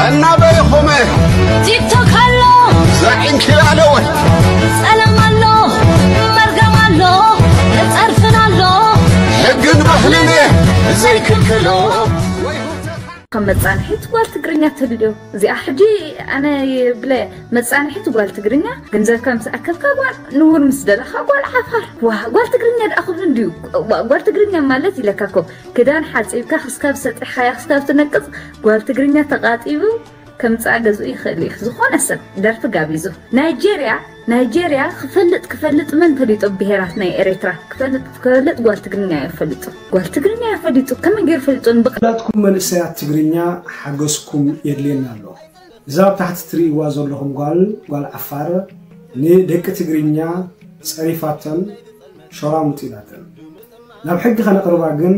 እናበይኹም ቲክቶክ ኣሎ፣ ዛዒንኪ ኣለወ፣ ጸለም ኣሎ፣ መርገም ኣሎ፣ ጸርፍን ኣሎ። ሕግን ባህልን ዘይክልክሎ። ከም መጻንሒት ጓል ትግርኛ ተልዮ እዚኣ ሕጂ ኣነ ብለ መጻንሒት ጓል ትግርኛ ገንዘብካ ምስ ኣከብካ ጓል ንውር ምስ ደለኻ ጓል ዓፋር። ዋ ጓል ትግርኛ ደኣ ክብሉ እንድዩ። ዋ ጓል ትግርኛ ማለት ኢለካ እኮ ክዳን ሓጺብካ ክስካብ ሰጢሓያ ክስካብ ትነቅጽ ጓል ትግርኛ ተቓጢቡ ከምጽኣ ገዝኡ ይኽእል እዩ። ዝኾነ ሰብ ደርፊ ጋቢዙ ናይጄርያ ናይጄርያ ክፈልጥ ክፈልጥ መን ፈሊጦ ብሄራት ናይ ኤርትራ ክፈልጥ ክፈልጥ ጓል ትግርኛ እየ ፈሊጡ። ጓል ትግርኛ እየ ፈሊጡ። ከመይ ገይሩ ፈሊጡ ንብቕ ኩላትኩም መንእሰያት ትግርኛ ሓገዝኩም የድልየና ኣሎ። እዛ ኣብ ታሕቲ ትርእይዋ ዘለኹም ጓል ጓል ዓፋር ንደቂ ትግርኛ ጸሪፋተን ሸራሙጥ ኢላተን። ናብ ሕጊ ከነቕርባ ግን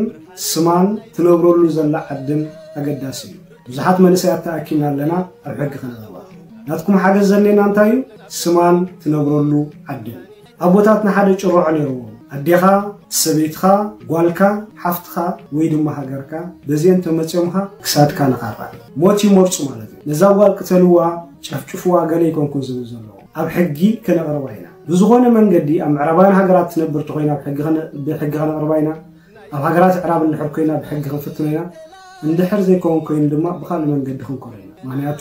ስማን ትነብረሉ ዘላ ዓድን ኣገዳሲ እዩ። ብዙሓት መንእሰያት ተኣኪብና ኣለና ኣብ ሕጊ ከነቕርባ። ናትኩም ሓገዝ ዘድልየና እንታይ እዩ? ስማን ትነብረሉ ዓድን። ኣቦታት ንሓደ ጭርዖ ነይርዎም። ኣዴኻ፣ ሰበይትኻ፣ ጓልካ፣ ሓፍትኻ ወይ ድማ ሃገርካ በዚአን ተመፅዮምኻ ክሳድካ ንኻራ። ሞት ይመርፁ ማለት እዩ። ነዛ ጓል ቅተልዋ፣ ጨፍጭፍዋ ገለ ኣይኮንኩን ዝብል ዘለኹ። ኣብ ሕጊ ከነቕርባ ኢና። ብዝኾነ መንገዲ ኣብ ምዕራባውያን ሃገራት ትነብር ተኾይና ብሕጊ ከነ- ብሕጊ ከነቕርባ ኢና። ኣብ ሃገራት ኣዕራብ እንድሕር ኮይና ብሕጊ ክንፍትኖ ኢና። እንድሕር ዘይከውን ኮይኑ ድማ ብኻልእ መንገዲ ክንከዶ ኢና። ምኽንያቱ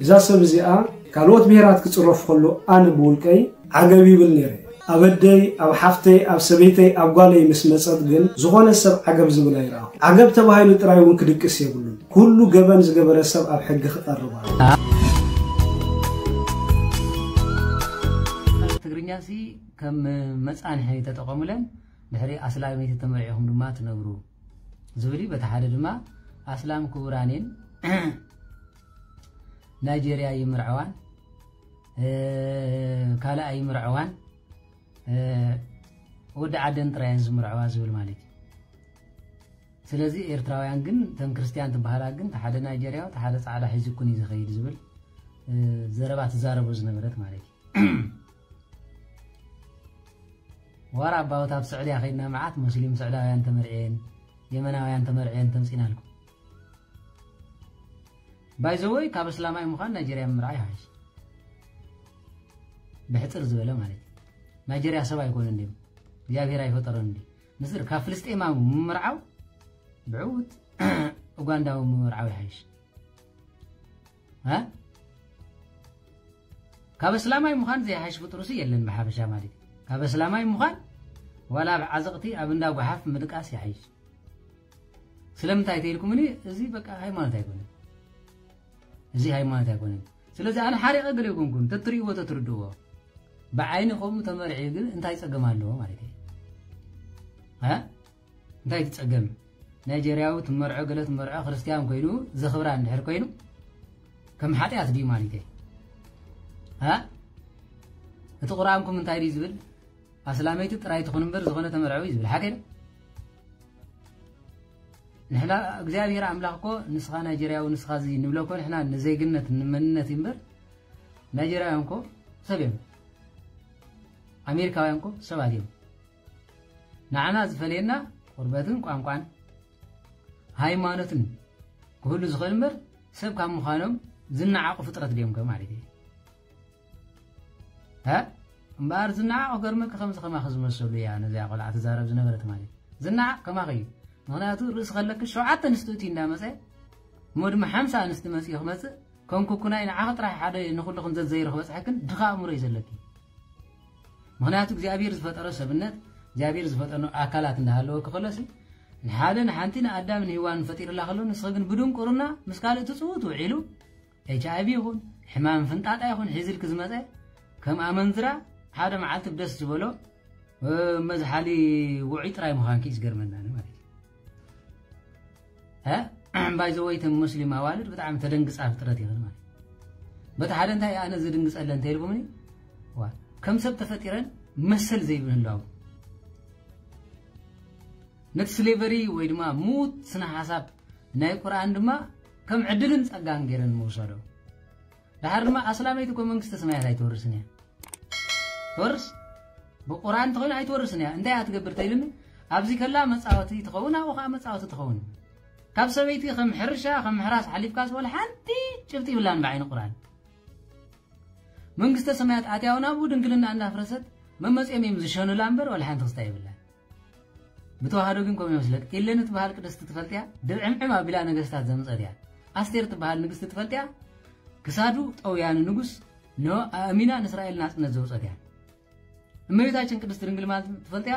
እዛ ሰብ እዚኣ ካልኦት ብሄራት ክፅረፍ ከሎ ኣነ ብውልቀይ ዓገብ ይብል ነይረ። ኣብ ኣደይ፣ ኣብ ሓፍተይ፣ ኣብ ሰበይተይ፣ ኣብ ጓለይ ምስ መፀት ግን ዝኾነ ሰብ ዓገብ ዝብል ኣይረኣኹ። ዓገብ ተባሂሉ ጥራይ እውን ክድቅስ የብሉን። ኩሉ ገበን ዝገበረ ሰብ ኣብ ሕጊ ክቐርብ ኣለዎ። ትግርኛ ሲ ከም መጻንሒ ተጠቐሙለን። ድሕሪ ኣስላመይቲ ተመርዒኹም ድማ ትነብሩ ዝብል እዩ። በቲ ሓደ ድማ ኣስላም ክቡራን እየን። ናይጄርያ ይምርዐዋን ካልእ ኣይምርዐዋን ወዲ ዓደን ጥራየን ዝምርዐዋ ዝብል ማለት እዩ። ስለዚ ኤርትራውያን ግን እተን ክርስትያን ትበሃላ ግን ተሓደ ናይጀርያዊ ተሓደ ጻዕዳ ሒዙኩን እዩ ዝኸይድ ዝብል ዘረባ ትዛረቦ ዝነበረት ማለት እዩ። ዋራ ኣባውት ኣብ ስዕድያ ከይድና መዓት ሙስሊም ስዕዳውያን ተመርዕየን የመናውያን ተመርዕየን ተምፂናልኩም። ባይዘወይ ካብ እስላማይ ምዃን ናይጀርያ ምምርዓው ይሓይሽ። ብሕፅር ዝበለ ማለት እዩ። ናይጀርያ ሰብ ኣይኮነ እንዲም እግዚኣብሔር ኣይፈጠሮን እንዲ ምስር ካብ ፍልስጤማዊ ምምርዓው ብዕውት ኡጋንዳዊ ምምርዓው ይሓይሽ። እ? ካብ እስላማይ ምዃን ዘይሓይሽ ፍጡርሲ የለን ብሓፈሻ ማለት እዩ። ካብ እስላማይ ምዃን ዋላ ኣብ ዓዘቕቲ ኣብ እንዳ ጓሓፍ ምድቃስ ይሓይሽ። ስለምንታይ ተይልኩምኒ? እዚ በቃ ሃይማኖት ኣይኮነን። እዚ ሃይማኖት ኣይኮነን። ስለዚ ኣነ ሓሪቐ ገለ ይኮንኩን ተትርእይዎ ተትርድዎ ብዓይኒ ከምኡ ተመርዒ ግን እንታይ ጸገም ኣለዎ ማለት እዩ። እ? እንታይ ትጸገም? ናይጀርያዊ ትመርዖ ገለ ትመርዖ ክርስትያን ኮይኑ ዘኽብራ እንድሕር ኮይኑ ከም ሓጢኣት ድዩ ማለት እዩ? እ? እቲ ቁርኣንኩም እንታይ ድዩ ዝብል? ኣስላመይቲ ጥራይ ትኹን እምበር ዝኾነ ተመርዐዊ ዝብል ሓቂ ዶ? ንሕና እግዚኣብሔር ኣምላኽ እኮ ንስኻ ናይጀርያዊ ንስኻ እዚ ንብሎ እኮ ንሕና ንዜግነት ንመንነት እዩ እምበር ናይጀርያውያን እኮ ሰብ እዮም። ኣሜሪካውያን እኮ ሰባት እዮም። ንዓና ዝፈለየና ቁርበትን ቋንቋን ሃይማኖትን ክህሉ ዝኽእል እምበር ሰብ ካብ ምዃኖም ዝነዓቑ ፍጥረት ድዮም ከ ማለት እዩ። እ? እምበኣር ዝነዓቕ ክገርመኪ ከምዚ ከማኺ ዝመሰሉ እያ ነዚኣ ቆልዓ ትዛረብ ዝነበረት ማለት እዩ። ዝነዓቕ ከማኺ እዩ። ምኽንያቱ ርእሲ ከለኪ ሸውዓተ ኣንስቲ እቲ እንዳመፀ እሞ ድማ ሓምሳ ኣንስቲ መፂኡ ክመፅእ ከም ኩኩናይ ንዓኺ ጥራሕ ሓደ ንኹልኽን ዘዘይረኽበ ፀሓክን ድኻ ኣእምሮ እዩ ዘለኪ። ምኽንያቱ እግዚኣብሔር ዝፈጠሮ ሰብነት እግዚኣብሔር ዝፈጠሮ ኣካላት እንዳሃለወኪ ከሎሲ ንሓደ ንሓንቲ ንኣዳም ንሂዋን ፈጢርላ ከሎ ንስኺ ግን ብድንቁርና ምስ ካልእ ትፅውት ውዒሉ ኤች ኣይ ቪ ይኹን ሕማም ፍንጣጣ ይኹን ሒዝልኪ ዝመፀ ከም ኣመንዝራ ሓደ መዓልቲ ብደስ ዝበሎ መዝሓሊ ውዑይ ጥራይ ምዃንኪ እዩ ዝገርመና ማለት እዩ። ባይዘወይ ተን ሙስሊም ኣዋልድ ብጣዕሚ ተደንግፃ ፍጥረት ይኽን ማለት በቲ ሓደ እንታይ ኣነ ዝድንግፀለን ተይልኩምኒ ዋ ከም ሰብ ተፈጢረን መሰል ዘይብህላው ነቲ ስሌቨሪ ወይ ድማ ሙት ስነ ሓሳብ ናይ ቁርኣን ድማ ከም ዕድልን ጸጋን ገይረን ምውሰዶ። ድሓር ድማ ኣስላመይቲ እኮ መንግስተ ሰማያት ኣይትወርስን እያ። ትወርስ ብቁርኣን እንተኾይኑ ኣይትወርስን እያ። እንታይ እያ ትገብር ተይልኒ ኣብዚ ከላ መጻወቲ ትኸውን ኣብኡ ከዓ መጻወቲ ትኸውን። ካብ ሰበይቲ ከም ሕርሻ ከም ምሕራስ ሓሊፍካ ዝበለ ሓንቲ ጭብጢ ይብላን ብዓይኒ ቁርኣን። መንግስተ ሰማያት ኣትያውን ኣብኡ ድንግልና እናፍረሰት መመፅኦም እዮም ዝሸኑላ እምበር ወላ ሓንቲ ክስታይ የብላን። ብተዋህዶ ግን ከምኡ ይመስለክ። ኢለን ትበሃል ቅድስቲ ትፈልጥያ? ድብዕምዕም ኣቢላ ነገስታት ዘምፀት እያ። ኣስቴር ትበሃል ንግስቲ ትፈልጥያ? ክሳዱ ጠውያኒ ንጉስ ኖ ኣእሚና ንእስራኤል ናጽነት ዘውፀት እያ። እመቤታችን ቅድስት ድንግል ማለት ትፈልጥያ?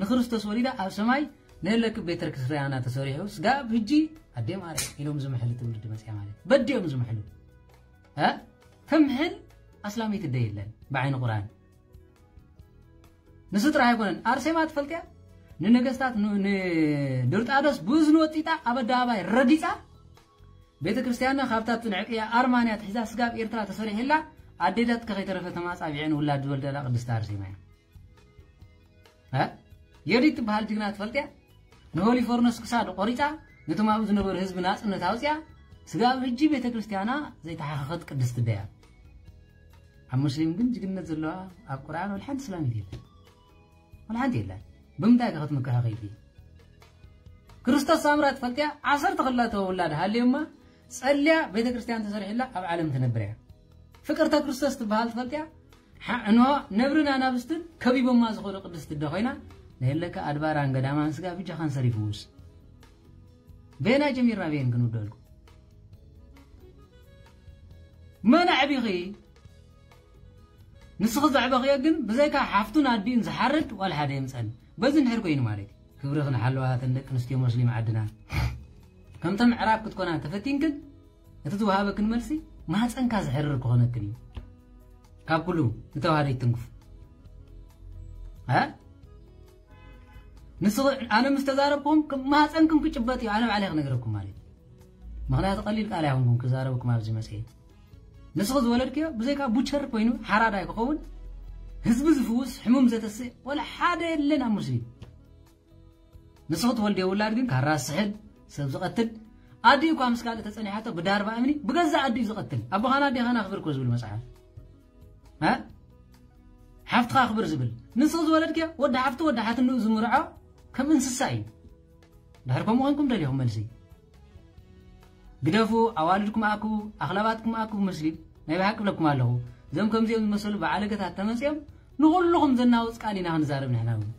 ንክርስቶስ ወሊዳ ኣብ ሰማይ ንህለክ ቤተ ክርስቲያና ተሰሪሑ ስጋ ኣብ ህጂ ኣዴ ማርያም ኢሎም ዝምሕል ትውልድ መፅያ ማለት በዲኦም ዝምሕሉ እ ተምሕል ኣስላሚት እደ የለን ብዓይኒ ቁርኣን። ንሱ ጥራሕ ኣይኮነን። ኣርሴማ ትፈልጥያ? ንነገስታት ን- ንድርጣዶስ ብእዝኑ ወጢጣ ኣብ ኣደባባይ ረጊጻ ቤተ ክርስቲያንና ካብታ ትንዕቅያ ኣርማንያ ትሕዛ ስጋብ ኤርትራ ተሰሪሕላ ኣዴታትካ ከይተረፈ ተማጻቢዐን ውላድ ዝወልደላ ቅድስቲ ኣርሴማ እያ። እ? የዲት ትበሃል ጅግና ትፈልጥያ? ንሆሊፎርኖስ ክሳዱ ቆሪጻ ነቶም ኣብኡ ዝነበሩ ህዝቢ ናጽነት ኣውፅያ ስጋብ ሕጂ ቤተ ክርስቲያና ዘይተሓኸኸት ቅድስቲ ደያ። ኣብ ሙስሊም ግን ጅግነት ዘለዋ ኣብ ቁርኣን ወላ ሓንቲ ስላሚት የለን። ወላ ሓንቲ የለን። ብምንታይ ከ ክትምክሐ ኸይዲ? ክርስቶስ ሳምራ ትፈልጥያ? ዓሰርተ ክልተ ውላድ ሃልዮማ ጸልያ ቤተ ክርስቲያን ተሰሪሕላ ኣብ ዓለም ትነብር እያ። ፍቅርተ ክርስቶስ ትበሃል ትፈልጥያ? ሓ- እንሆ ነብርን ኣናብስትን ከቢቦማ ዝኾኑ ቅድስቲ እደ ኮይና ነየለካ ኣድባራን ገዳማን ስጋ ብጃኻን ሰሪፍውስ ቤና ጀሚርና ቤን ክንውደልኩ መን ኣዕቢኺ ንስኺ ዘዕበኽዮ ግን ብዘይካ ሓፍቱን ኣዲኡን ዝሓርድ ዋላ ሓደ የምፀን። በዚ እንድሕር ኮይኑ ማለት እዩ። ክብርኽን ሓለዋትን ደቂ ኣንስትዮ ሙስሊም ዓድና ከምተን ምዕራብ ክትኮና ተፈቲንክን እቲ ዝወሃበክን መልሲ ማህፀንካ ዝሕርር ክኾነክን እዩ። ካብ ኩሉ ንተዋህዶ ይትንክፉ። እ? ንስኺ ኣነ ምስ ተዛረብኩም ማህፀንኩም ክጭበጥ እዩ። ኣነ ባዕለይ ክነግረኩም ማለት እዩ። ምኽንያቱ ቀሊል ቃል ኣይኮንኩም ክዛረብኩም ኣብዚ መፅኤ። ንስኺ ዝወለድክዮ ብዘይካ ቡቸር ኮይኑ ሓራዳይ ክኸውን ህዝቢ ዝፍውስ ሕሙም ዘተስእ ወላ ሓደ የለን ኣብ ሙስሊም። ንስኺ ትወልድዮ ውላድ ግን ካራ ዝስሕብ ሰብ ዝቐትል ኣዲኡ እኳ ምስ ካልእ ተጸኒሓቶ ብዳርባ እምኒ ብገዛ ኣዲኡ ዝቐትል ኣቦኻን ኣዴኻን ኣኽብር እኮ ዝብል መጽሓፍ እ ሓፍትኻ ኣኽብር ዝብል ንስኺ ዝወለድክዮ ወዲ ሓፍቲ ወዲ ሓትንኡ ዝምርዖ ከም እንስሳ እዩ። ድሕር ከምኡ ኮንኩም ደሊኹም መልሲ ግደፉ። ኣዋልድኩም ኣክቡ፣ ኣኽላባትኩም ኣክቡ። ሙስሊም ናይ ብሓቂ ብለኩም ኣለኹ። እዞም ከምዚኦም ዝመሰሉ በዓለገታት ተመፂኦም ንኹልኹም ዘናውፅ ቃል ኢና ክንዛረብ ንሕና እውን።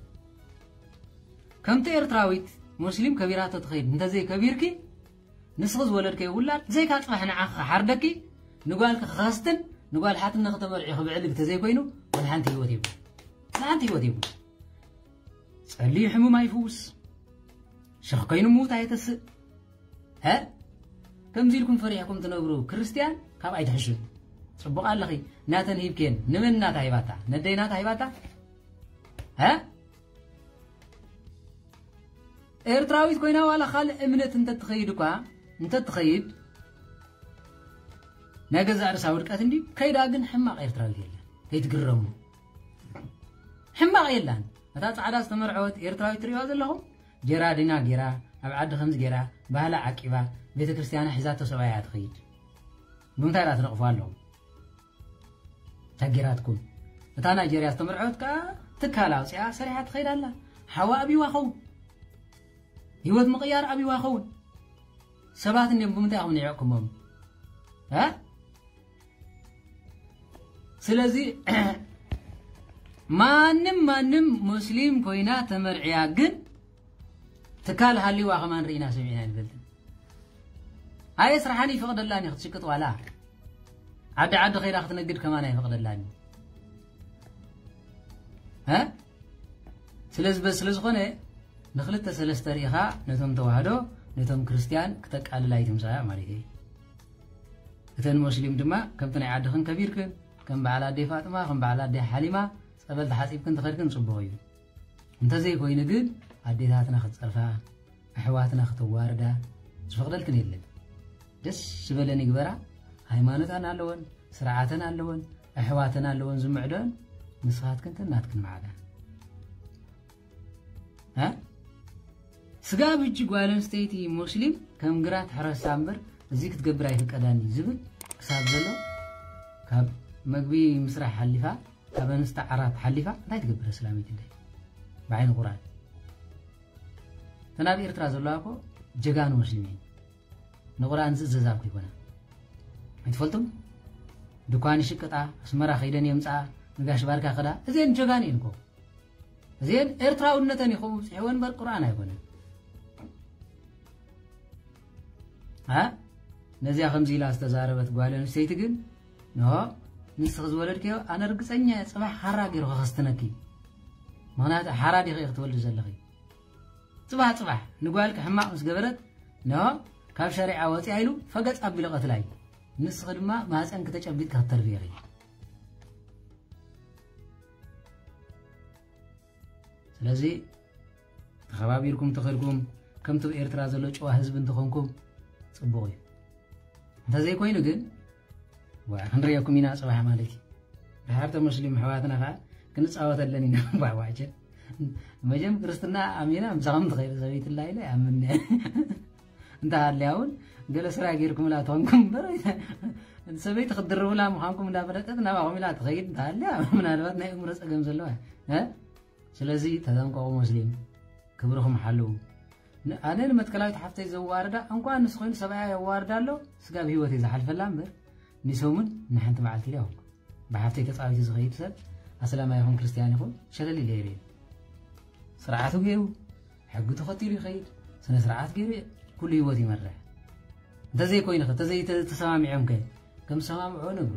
ከምቲ ኤርትራዊት ሙስሊም ከቢራቶ ትኸይድ እንተዘይ ከቢርኪ ንስኺ ዝወለድከዮ ውላድ ብዘይካ ፅባሕ ንዓኺ ክሓርደኪ ንጓልኪ ክኸስትን ንጓል ሓትነ ክተመርዒ ክብዕልግ ተዘይኮይኑ ወላ ሓንቲ ህይወት የብሉ። ወላ ሓንቲ ህይወት የብሉ። ጸልዩ ሕሙም ኣይፍውስ፣ ሽኽ ኮይኑ ምዉት ኣየተስእ። ሀ? ከምዚ ኢልኩም ፈሪሕኩም ትነብሩ ክርስትያን ካብ ኣይትሕሹ። ጽቡቕ ኣለኺ። ናተን ሂብክየን። ንመን ናታ ሂባታ? ነደይ ናታ ሂባታ? ሀ? ኤርትራዊት ኮይና ዋላ ካልእ እምነት እንተትኸይድ እኳ እንተትኸይድ ናይ ገዛእ ርእሳ ውድቀት እንዲ ከይዳ ግን ሕማቕ ኤርትራዊት የለን። ከይትግረሙ። ሕማቕ የላን። እታ ጻዕዳ ዝተመርዐወት ኤርትራዊት ትርእዋ ዘለኹም ጀራ ዲና ጌራ ኣብ ዓዲ ከምዚ ጌራ ባህላ ዓቂባ ቤተ ክርስቲያና ሒዛቶ ሰብኣያ ትኸይድ። ብምንታይ ደኣ ትነቕፉ ኣለኹም? ተጌራትኩም እታ ናይጀርያ ዝተመርዐወት ከኣ ትካል ኣውፅኣ ሰሪሓ ትኸይድ ኣላ። ሓዋ ኣብይዋ ኸውን ህይወት ምቕያር ኣብይዋ ኸውን ሰባት እንዲም ብምንታይ ኢኹም ንዕቕኩሞም? እ? ስለዚ ማንም ማንም ሙስሊም ኮይና ተመርዕያ ግን ትካል ሃልይዋ ከማን ርኢና ሰሚዕና ንፈልጥን። ኣየ ስራሓን ይፈቕደላን እዩ ክትሽቅጥ ዋላ ዓዲ ዓዲ ከይዳ ክትነግድ ከማን ኣይፈቕደላን እዩ። እ? ስለዚ በዚ ስለ ዝኾነ ንክልተ ሰለስተ ርኢኻ ነቶም ተዋህዶ ነቶም ክርስትያን ክተቃልል ኣይትምጻእ ማለት እዩ። እተን ሙስሊም ድማ ከምቲ ናይ ዓድኽን ከቢርክን ከም በዓል ኣደይ ፋጥማ ከም በዓል ኣደይ ሓሊማ ጸበል ተሓጺብክን ተኸድክን ጽቡቕ እዩ። እንተዘይኮይኑ ግን ኣዴታትና ክትጸርፋ ኣሕዋትና ክተዋርዳ ዝፈቕደልክን የለን። ደስ ዝበለን ይግበራ። ሃይማኖታን ኣለወን ስርዓተን ኣለወን ኣሕዋተን ኣለወን ዝምዕደን ንስኻትክን ተናትክን ማዕዳ እ? ስጋ ብጂ ጓል ኣንስተይቲ ሙስሊም ከም ግራት ሕረሳ እምበር እዚ ክትገብር ኣይፍቀዳን እዩ ዝብል ክሳብ ዘሎ ካብ መግቢ ምስራሕ ሓሊፋ ካብ ኣንስቲ ዓራት ሓሊፋ እንታይ ትገብር ኣስላሚት እንደ ብዓይኒ ቁርኣን ተናብ ኤርትራ ዘለዋ እኮ ጀጋኑ ሙስሊም እየን። ንቁርኣን ዝእዘዛ እኮ ይኮና ኣይትፈልጡም? ድኳን ይሽቅጣ፣ ኣስመራ ከይደን የምፅኣ፣ ንጋሽ ባርካ ከዳ። እዚአን ጀጋን እየን እኮ። እዚአን ኤርትራውነተን እዩ ከምኡ ብፅሕወን እምበር ቁርኣን ኣይኮነን። ኣ ነዚኣ ከምዚ ኢላ ዝተዛረበት ጓል ኣንስተይቲ ግን፣ ኖ፣ ንስኺ ዝወለድክዮ ኣነ ርግፀኛ እየ፣ ፅባሕ ሓራ ገይሩ ከኸስትነኪ። ምኽንያቱ ሓራ ዲኺ ክትወልዲ ዘለኺ? ፅባሕ ፅባሕ ንጓልኪ ሕማቕ ምስ ገበረት፣ ኖ፣ ካብ ሸሪዓ ወፂኣ ኢሉ ፈገፅ ኣቢሉ ቀትላ እዩ። ንስኺ ድማ ማህፀንኪ ተጨቢጥኪ ክትተርፊ ኢኺ። ስለዚ ተኸባቢርኩም ተኸድኩም ከምቲ ኣብ ኤርትራ ዘሎ ጨዋ ህዝቢ እንተኾንኩም ፅቡቕ እዩ። እንተዘይኮይኑ ግን ዋ ክንሪየኩም ኢና ፅባሕ ማለት እዩ። ድሓር ተመስሊም ኣሕዋትና ከዓ ክንፃወተለን ኢና። ቧዕቧዕቸ መጀም ክርስትና ኣሚና ምሳኹም ትኸይዱ ሰበይትላ ኢለ ኣምን እንተሃልያ እውን ገለ ስራ ገይርኩምላ ትኾንኩም እምበር ሰበይቲ ክትድርብላ ምዃንኩም እንዳፈለጠት ናባኹም ኢላ ትኸይድ እንተሃልያ ምናልባት ናይ እምሮ ፀገም ዘለዋ እ ስለዚ ተጠንቀቑ ሙስሊም፣ ክብርኹም ሓልዉ። ን- ኣነ ንመትከላዊት ሓፍተይ ዘዋርዳ እንኳን ንሱ ኮይኑ ሰብኣያ የዋርዳ ኣሎ፣ ስጋብ ህይወት እየ ዝሓልፈላ እምበር ንሰሙን ንሓንቲ መዓልቲ ኢለ ይኹንኩ ብሓፍተይ ተፃዊቱ ዝኸይድ ሰብ ኣስላማ ይኹን ክርስትያን ይኹን ሸለል ኢለ ይርእዮ። ስርዓቱ ገይሩ ሕጊ ተኸቲሉ ይኸይድ፣ ስነ ስርዓት ገይሩ ኩሉ ህይወት ይመርሕ። እንተዘይኮይኑ ከ እንተዘይተሰማሚዖም ከ ከም ዝሰማምዑ ነግሩ።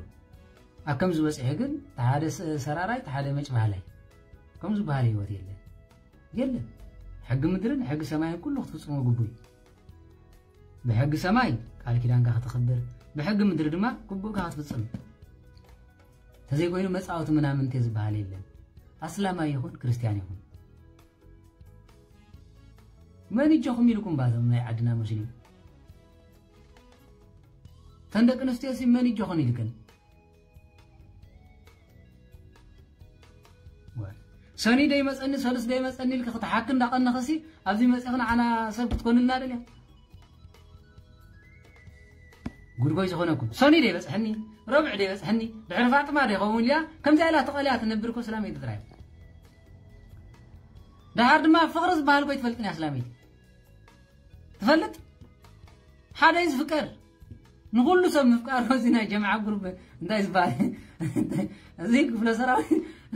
ኣብ ከም ዝበፅሐ ግን ሓደ ሰራራይ ሓደ መጭ ባህላይ ከም ዝበሃል ህይወት የለን የለን። ሕጊ ምድርን ሕጊ ሰማይን ኩሉ ክትፍፅሞ ግቡይ። ብሕጊ ሰማይ ቃል ኪዳንካ ከተኽብር፣ ብሕጊ ምድሪ ድማ ግቡእካ ክትፍፅም። ተዘይኮይኑ መፃወቲ ምናምንቴ ዝበሃል የለን። ኣስላማይ ይኹን ክርስቲያን ይኹን መን እጆኹም ኢልኩም ባዞም ናይ ዓድና ሙስሊም ተን ደቂ ኣንስትዮ ሲ መን እጆኹም ኢልክን ሰኒ ደይመፀኒ ሰሉስ ደይመፀኒ ኢልክ ክትሓክ እንዳቐነኸሲ ኣብዚ መፅእኽን ዓና ሰብ ክትኮንልና ደልያ ጉድጎይ ዝኾነኩም ሰኒ ደይበፅሐኒ ረብዕ ደይበፅሐኒ ድሕሪ ፋጥማ ደይኸውን ኢልያ ከምዚኣ ኢላ ተቐልያ ትነብር እኮ ስላመይቲ ጥራይ ደሓር ድማ ፍቕሪ ዝበሃል እኮ ይትፈልጥን እያ ስላመይቲ ትፈልጥ ሓደ እዩ ዝፍቀር ንኩሉ ሰብ ምፍቃር እዚ ናይ ጀምዓ ጉሩብ እንታይ ዝበሃል እዚ ክፍለ ሰራዊት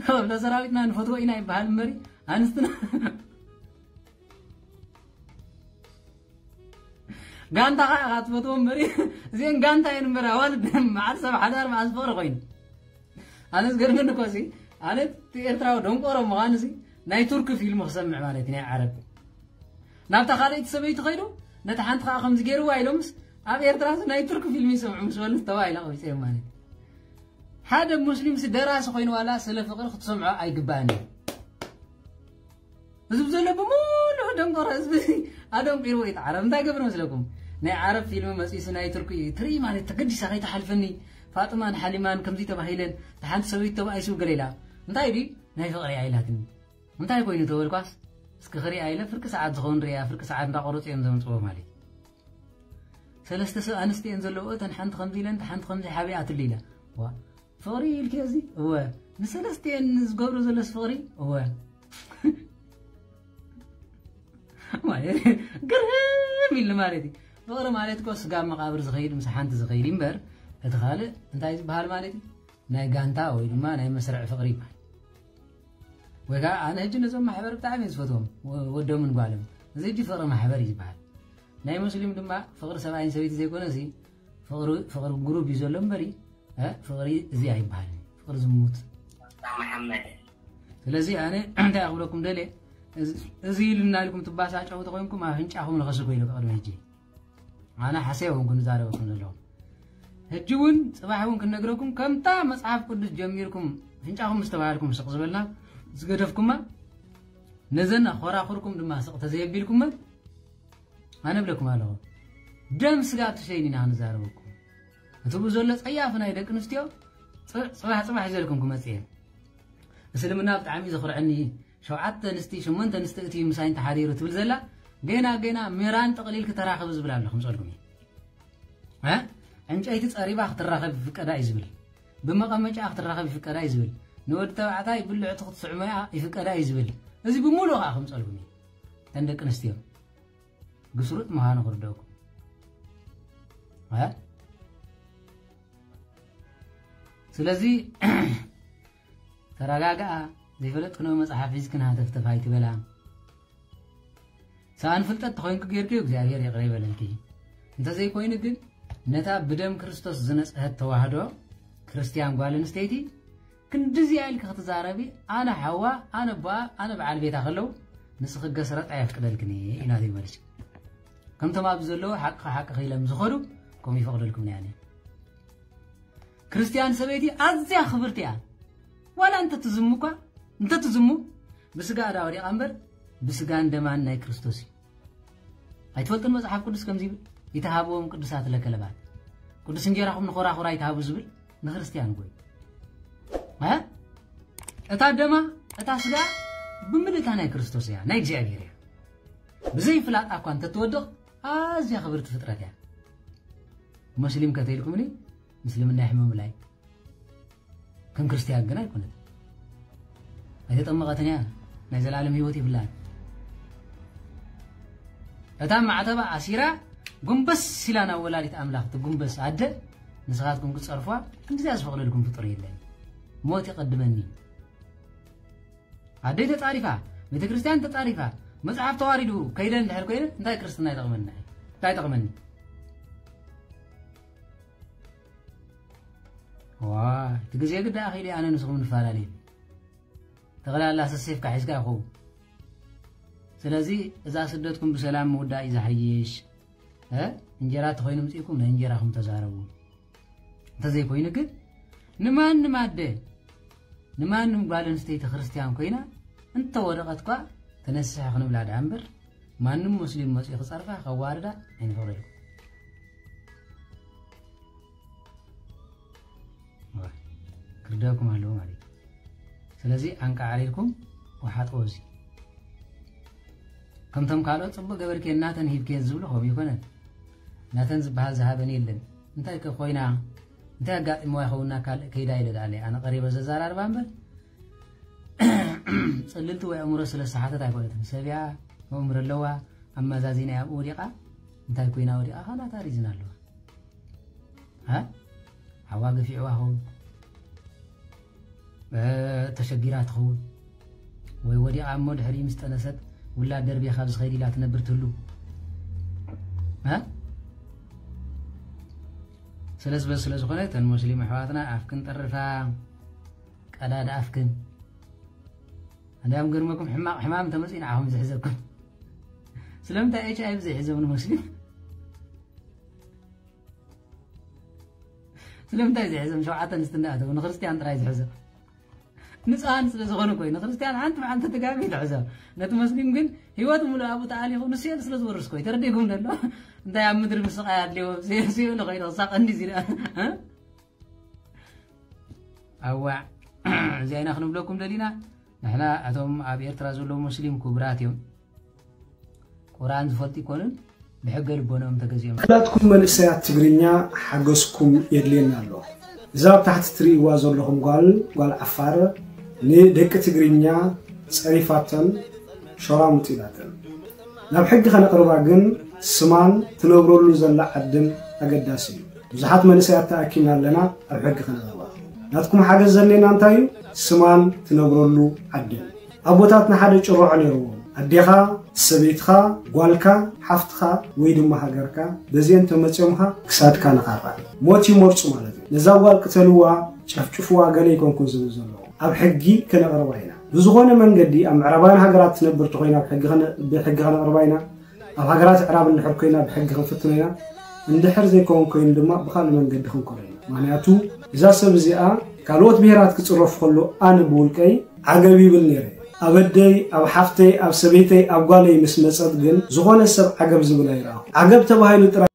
ክፍለ ሰራዊትና ንፈትዎ ኢና ይበሃል እምበሪ ኣንስትና ጋንታ ከዓ ኢኻ ትፈትዎ እምበሪ እዚአን ጋንታ እየን እምበር ኣዋልድ መዓል ሰብ ሓዳር መዓዝ ፍቅሪ ኮይኑ ኣነ ዝገርመኒ እኮ እዚ ኣነ እቲ ኤርትራዊ ደንቆሮ ምዃን እዚ ናይ ቱርኪ ፊልም ክሰምዕ ማለት እዩ ናይ ዓረብ ናብታ ካልኣይቲ ሰበይቲ ከይዱ ነቲ ሓንቲ ከዓ ከምዚ ገይርዋ ኢሎምስ ኣብ ኤርትራ እዚ ናይ ቱርኪ ፊልም ይሰምዑ ምስ በሉ ተባሂላ ቀቢፀ እዮም ማለት ሓደ ሙስሊም ሲ ደራሲ ኮይኑ ዋላ ስለ ፍቅሪ ክትሰምዖ ኣይግባእን እዩ እዚ ብዘሎ ብምሉእ ደንቆሮ ህዝቢ ኣደንቂርዎ እዩ ዓረብ እንታይ ገብር መስለኩም ናይ ዓረብ ፊልም መፂሱ ናይ ቱርኪ እዩ ትርኢ ማለት ተገዲሳ ከይተሓልፈኒ ፋጥማን ሓሊማን ከምዚ ተባሂለን ሓንቲ ሰበይቲ ተባኢሱ ገለ ኢላ እንታይ ድዩ ናይ ፍቅሪ ኣይላትኒ እንታይ ኮይኑ ተበልኳስ እስኪ ክሪኣ ኢለ ፍርቂ ሰዓት ዝኸውን ሪኣ ፍርቂ ሰዓት እንዳቆረፁ እዮም ዘምፅዎ ማለት ሰለስተ ሰብ ኣንስቲ እየን ዘለዎ እተን ሓንቲ ከምዚ ኢለን ሓንቲ ከምዚ ሓቢኣትሉ ኢላ ፍቕሪ ኢልኪ እዚ እወ ንሰለስቲኤን ዝገብሮ ዘለስ ፍቕሪ እወ ግርም ኢሉ ማለት እዩ ፍቕሪ ማለት እኮ ስጋ መቃብር ዝኸይድ ምስ ሓንቲ ዝኸይድ እምበር እቲ ካልእ እንታይ ዝበሃል ማለት እዩ ናይ ጋንታ ወይ ድማ ናይ መስርዕ ፍቕሪ ይበሃል ወይ ከዓ ኣነ ሕጂ ነዞም ማሕበር ብጣዕሚ ዝፈትዎም ወዶምን ጓሎም እዚ ሕጂ ፍቕሪ ማሕበር እዩ ዝበሃል ናይ ሙስሊም ድማ ፍቕሪ ሰብኣይን ሰበይቲ ዘይኮነ እዚ ፍቕሪ ፍቕሪ ጉሩብ እዩ ዘሎ እምበሪ እ፣ ፍቕሪ እዚ ኣይበሃልን ፍቕሪ ዝሙት መሓመድ ስለዚ ኣነ እንታይ ክብለኩም ደልየ እዚ- እዚ ኢሉና ኢልኩም ትባሳጨው ተኮይንኩም ኣፍንጫኹም ንኸስኩ ኢሉ ቅድሚ ሕጂ ኣነ ሓሰይ እውን ክንዛረበኩም ዘለኹም ሕጂ እውን ፅባሕ እውን ክንነግረኩም ከምታ መፅሓፍ ቅዱስ ጀሚርኩም ኣፍንጫኹም ምስ ተባሃልኩም ስቕ ዝበልና ዝገደፍኩማ ነዘን ኣኾራኹርኩም ድማ ስቕ ተዘየቢልኩመን ኣነ እብለኩም ኣለኹ ደም ስጋ ትሸይን ኢና ክንዛረበኩም እቲ ብኡ ዘሎ ፀያፊ ናይ ደቂ ኣንስትዮ ፅባሕ ፅባሕ ይዘልኩም ክመፅእ እየ እስልምና ብጣዕሚ ዘኽርዐኒ ሸውዓተ ኣንስቲ ሸሞንተ ኣንስቲ እቲ ምሳይ እንተሓዲሩ ትብል ዘላ ገና ገና ሜራን ጠቕሊል ክተራኸብ ዝብል ኣሎ ክምፀልኩም እዩ ዕንጨይቲ ፀሪባ ክትራኸብ ይፍቀዳ እዩ ዝብል ብመቐመጫ ክትራኸብ ይፍቀዳ እዩ ዝብል ንወዲ ተባዕታይ ብልዕቲ ክትስዕሞያ ይፍቀዳ እዩ ዝብል እዚ ብምሉእ ከዓ ክምፀልኩም እዩ ተን ደቂ ኣንስትዮ ግስሩጥ ምዃኑ ክርደእኩም እ? ስለዚ ተረጋግኣ። ዘይፈለጥክንኦ መጽሓፍ ሒዝክን ሃተፍተፍ ኣይትበላ። ሰኣን ፍልጠት ተኾይንኩ ጌርክዮ እግዚኣብሔር ይቕረ ይበለልኪ። እንተዘይኮይኑ ግን ነታ ብደም ክርስቶስ ዝነጽሀት ተዋህዶ ክርስትያን ጓል ኣንስተይቲ ክንድዚኣ ኢልኪ ክትዛረቢ፣ ኣነ ሓዋ፣ ኣነ ኣቦኣ፣ ኣነ በዓል ቤታ ከለዉ ንስኺ ገስረጥ ኣየፍቅደልክን እየ ኢላ ዘይበለች። ከምቶም ኣብዚ ዘለዉ ሓቂ ሓቂ ኢሎም ዝኸዱ ከምኡ ይፈቕደልኩም ነያኒ። ክርስትያን ሰበይቲ ኣዝያ ክብርቲ እያ። ዋላ እንተትዝሙ እኳ፣ እንተትዝሙ ብስጋ እዳ ወዲቓ እምበር ብስጋን ደማን ናይ ክርስቶስ እዩ። ኣይትፈልጡን መጽሓፍ ቅዱስ ከምዚ ይብል? ይተሃብዎም ቅዱሳት ለከለባት፣ ቅዱስ እንጀራኹም ንኾራኹራ ይተሃቡ ዝብል ንክርስትያን ጎይ። እ? እታ ደማ፣ እታ ስጋ ብምልእታ ናይ ክርስቶስ እያ፣ ናይ እግዚኣብሔር እያ። ብዘይ ፍላጣ እኳ እንተትወድቕ ኣዝያ ክብርቲ ፍጥረት እያ። ሙስሊም ከተይልኩምኒ፣ ምስልምና ይሕመሙላይ። ከም ክርስትያን ግን ኣይኮነትን። ኣይተጠመቐትን እያ፣ ናይ ዘላለም ህይወት ይብላን። እታ ማዕተባ ኣሲራ፣ ጎንበስ ኢላ ናብ ወላዲት ኣምላኽ ትጉንበስ ኣደ፣ ንስኻትኩም ክትጸርፏ፣ ከምዚኣ ዝፈቕደልኩም ፍጡር የለን። ሞት ይቐድመኒ። ኣደይ ተጻሪፋ፣ ቤተ ክርስቲያን ተጻሪፋ፣ መጽሓፍ ተዋሪዱ ከይደ እንድሕር ኮይነ፣ እንታይ ክርስትና ይጠቕመና? እንታይ ይጠቕመኒ? ዋ፣ እቲ ግዜ ግዳ ኣኺሉ ኣነ ንስኹም ንፈላለዩ። ጠቕላላ ሰሴፍካ ሒዝካ ይኸውን። ስለዚ እዛ ስደትኩም ብሰላም ምውዳእ እዩ ዝሓይሽ። እ? እንጀራ ተኾይኑ ምጽእኩም ናይ እንጀራኹም ተዛረቡ። እንተዘይኮይኑ ግን ንማንም ኣደ፣ ንማንም ጓል ኣንስተይቲ ክርስትያን ኮይና እንተወደቐት እኳ ተነስሐ ክንብላ ደኣ እምበር ማንም ሙስሊም መጺኡ ክጸርፋ ከዋርዳ ኣይንፈቕደልኩም። ክርደኩም ኣለዎ ማለት እዩ። ስለዚ ኣንቃዕሪርኩም ወሓጥዎ እዚ ከምቶም ካልኦት ጽቡቅ ገበርክየን ናተን ሂብክየን ዝብሉ ከምኡ ይኮነን። ናተን ዝበሃል ዝሃበን የለን። እንታይ ከ ኮይና እንታይ ኣጋጢምዋ ይኸውና ካልእ ከይዳ ኢለ ደኣለ ኣነ ቀሪበ ዘዛራርባ እምበር ጽልልቲ ወይ ኣእምሮ ስለ ዝሰሓተት ኣይኮነትን። ሰብያ ኣእምሮ ኣለዋ። ኣመዛዚና ኣብኡ ወዲቓ እንታይ ኮይና ወዲቓ ካላታ ሪዝን ኣለዋ። እ? ሓዋ ገፊዕዋ ኸውን፣ እ፣ ተሸጊራ ትኸውን፣ ወይ ወዲቓ እሞ ድሕሪ ምስ ጠነሰት ውላድ ደርብያ ካብ ዝኸይድ ኢላ ትነብር ትህሉ። እ? ስለ ዝበ-፣ ስለ ዝኾነ እተን ሙስሊም ኣሕዋትና ኣፍክን ጠርፋ፣ ቀዳድ ኣፍክን። እንዲያም ገርመኩም ሕማቕ ሕማም እንተመፅኡ ንዓኹም ዝሕዘኩም። ስለምንታይ ኤች ኣይ ቪ ዘይሕዞም ንሙስሊም? ስለምንታይ ዝሕዞም? ሸውዓተ ኣንስቲ እንዳኣተው ንክርስትያን ጥራይ ዝሕዞም። ንጹሃን ስለ ዝኾኑ እኮ እዩ። ንክርስትያን ሓንቲ መዓልቲ ተጋቢ ትሕዞም። ነቲ ሙስሊም ግን ህይወት ሙሉእ ኣብኡ ተኣሊኹ ንስዮን ስለ ዝወርስ እኮ እዩ። ተረዲእኩም ዘሎ? እንታይ ኣብ ምድሪ ምስቓይ ኣድልዎ? ስዮን፣ ስዮን ኮይኑ ክሳቐኒ እዚ ደኣ። እ? ኣዋዕ፣ እዚኣ ኢና ክንብለኩም ደሊና። ንሕና እቶም ኣብ ኤርትራ ዘለዉ ሙስሊም ክቡራት እዮም። ቁርኣን ዝፈልጡ ይኮኑን፣ ብሕገ ልቦንኦም ተገዚኦም። ኩላትኩም መንእሰያት ትግርኛ ሓገዝኩም የድልየና ኣሎ። እዛ ኣብ ታሕቲ ትርእይዋ ዘለኹም ጓል፣ ጓል ዓፋር ንደቂ ትግርኛ ጸሪፋተን ሸራሙጥ ኢላተን። ናብ ሕጊ ከነቕርባ ግን ስማን ትነብረሉ ዘላ ዓድን ኣገዳሲ እዩ። ብዙሓት መንእሰያት ተኣኪብና ኣለና ኣብ ሕጊ ከነቕርባ። ናትኩም ሓገዝ ዘድልየና እንታይ እዩ? ስማን ትነብረሉ ዓድን። ኣቦታትና ሓደ ጭርዖ ነይርዎም። ኣዴኻ፣ ሰበይትኻ፣ ጓልካ፣ ሓፍትኻ ወይ ድማ ሃገርካ በዚአን ተመጽዮምኻ ክሳድካ ንኻራ። ሞት ይመርጹ ማለት እዩ። ነዛ ጓል ቅተልዋ፣ ጨፍጭፍዋ ገለ ኣይኮንኩን ዝብል ዘለኹ። ኣብ ሕጊ ከነቕርባ ኢና። ብዝኾነ መንገዲ ኣብ ምዕራባውያን ሃገራት ትነብር ተኾይና ብሕጊ ከነ-፣ ብሕጊ ከነቕርባ ኢና። ኣብ ሃገራት ኣዕራብ እንድሕር ኮይና ብሕጊ ክንፍትኖ ኢና። እንድሕር ዘይከውን ኮይኑ ድማ ብኻልእ መንገዲ ክንከዶ ኢና። ምኽንያቱ እዛ ሰብ እዚኣ ካልኦት ብሄራት ክጽረፉ ከሎ ኣነ ብውልቀይ ዓገብ ይብል ነይረ። ኣብ ኣደይ፣ ኣብ ሓፍተይ፣ ኣብ ሰበይተይ፣ ኣብ ጓለይ ምስ መጸት ግን ዝኾነ ሰብ ዓገብ ዝብል ኣይረኣኹ። ዓገብ ተባሂሉ ጥራይ